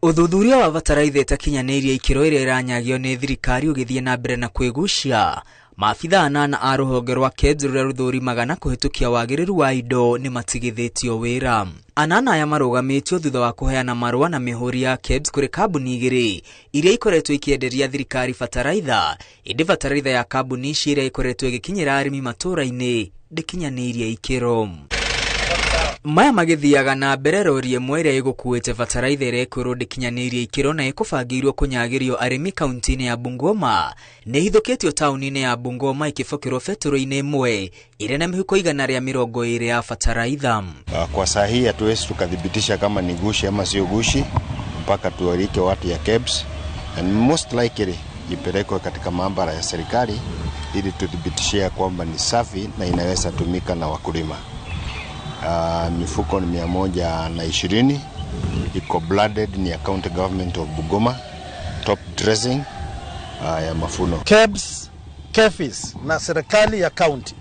Ũthuthuria wa bataraitha ĩtakinyanĩirie ikĩro ĩrĩa ĩranyagio nĩ thirikari ũgĩthiĩ na mbere na kwĩgucia. Maabitha anana a rũhonge rwa KEBS rũrĩa rũthũrimaga na kũhĩtũkia wagĩrĩru wa indo nĩ matigithĩtio wĩra. Anana aya marũgamĩtio thutha wa kũheana marũa na mĩhũri ya KEBS kũrĩ kambuni igĩrĩ iria ikoretwo ikĩenderia thirikari bataraitha, ĩndĩ bataraitha ya kambuni ici ĩrĩa ĩkoretwo ĩgĩkinyĩra arĩmi matũũra-inĩ ndĩkinyanĩirie ikĩro. Maya magĩthiaga na mbere, rori ĩmwe ĩrĩa ĩgũkuĩte bataraitha ĩrĩa ĩkwĩrwo ndĩkinyanĩirie ikĩro na ĩkũbangĩirwo kũnyagĩrio arĩmi kaunti-inĩ ya Bungoma nĩ ĩhithũkĩtio taũni-inĩ ya Bungoma ĩkĩbokerwo betũrũ-inĩ ĩmwe ĩrĩ na mĩhuko 120 ya bataraitha. Kwa saa hii hatuwezi tukathibitisha kama ni gushi ama sio gushi mpaka tualike watu ya KEBS, and most likely ipelekwe katika maabara ya serikali ili tuthibitishie kwamba ni safi na inaweza tumika na wakulima. Mifuko ni 120, iko branded ni ya County Government of Bungoma, top dressing ya mafuno. KEBS, KEPHIS na serikali ya county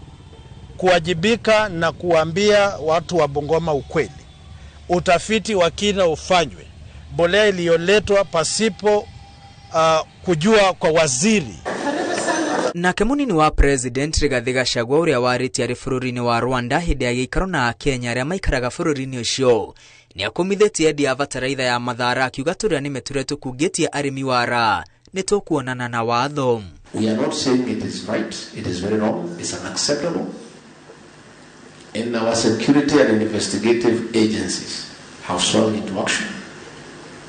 kuwajibika na kuambia watu wa Bungoma ukweli. Utafiti wa kina ufanywe. Mbolea iliyoletwa pasipo kujua kwa waziri. Nake munini wa President Rigathi Gachagua, ũrĩa warĩtie arĩ bũrũri-inĩ wa Rwanda hĩndĩ ya gĩikaro na Akenya arĩa maikaraga bũrũri-inĩ ũcio, nĩ akũmithĩtie endia a bataraitha ya Mathara, akiuga tũrĩa nĩme tũrĩa tũkungĩtie arĩmi wara nĩ tũkuonana na watho. We are not saying it is right, it is very wrong, it's unacceptable. And our security and investigative agencies have swung into action,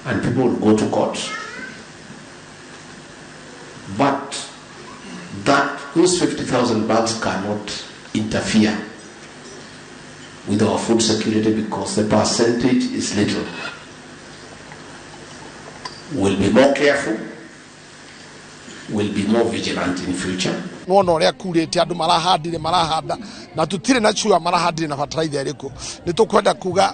and people will go to court. But that those 50,000 bags cannot interfere with our food security because the percentage is little. We'll be more careful, we'll be more vigilant in future. Nona ũrĩa kurĩte, andũ marahandire, marahanda na tũtirĩ na cua marahandire na bataraitha ĩrĩkũ. Nĩ tũkwenda kuga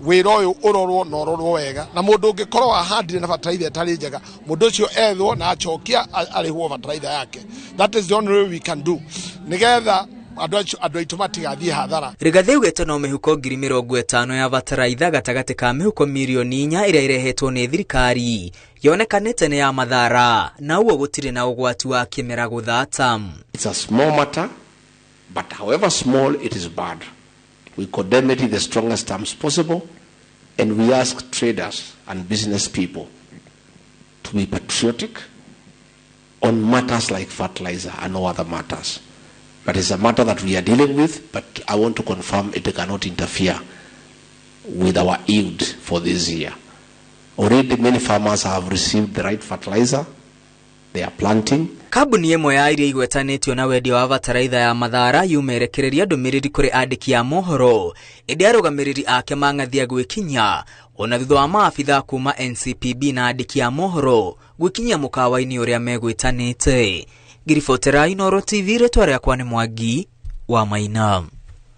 wĩra ũyũ ũrorwo na ũrorwo wega, na mũndũ ũngĩkorwo ahandire na bataraitha ĩtarĩ njega, mũndũ ũcio ethwo na acokia arĩhwo bataraitha yake. That is the only way we can do nĩgetha andũ aitũ matigathiĩ hathara. Rigathi augĩte no mĩhuko 50,000 ya bataraitha gatagatĩ ka mĩhuko mirioni 4 ĩrĩa ĩrehetwo nĩ thirikari yonekanĩte nĩ ya Mathara, na ũguo gũtirĩ na ũgwati wa kĩmera gũthata. It's a small matter, but however small, it is bad. We condemn it in the strongest terms possible, and we ask traders and business people to be patriotic on matters like fertilizer and no other matters. But it's a matter that we are dealing with, but I want to confirm it cannot interfere with our yield for this year. Already many farmers have received the right fertilizer. They are planting. Kambuni ĩmwe ya iria igwetanĩtio na wendia wa bataraitha ya Mathara yumerekereria ndũmĩrĩri kũrĩ andĩki a mohoro, ĩndĩ arũgamĩrĩri ake mang'athia gwĩkinya ona thutha wa maabitha kuma NCPB na andĩki a mohoro gwĩkinyia mũkawa-inĩ ũrĩa megwĩtanĩte. Ngiribotera Inooro TV, rĩtwa rĩakwa nĩ Mwangi wa Maina.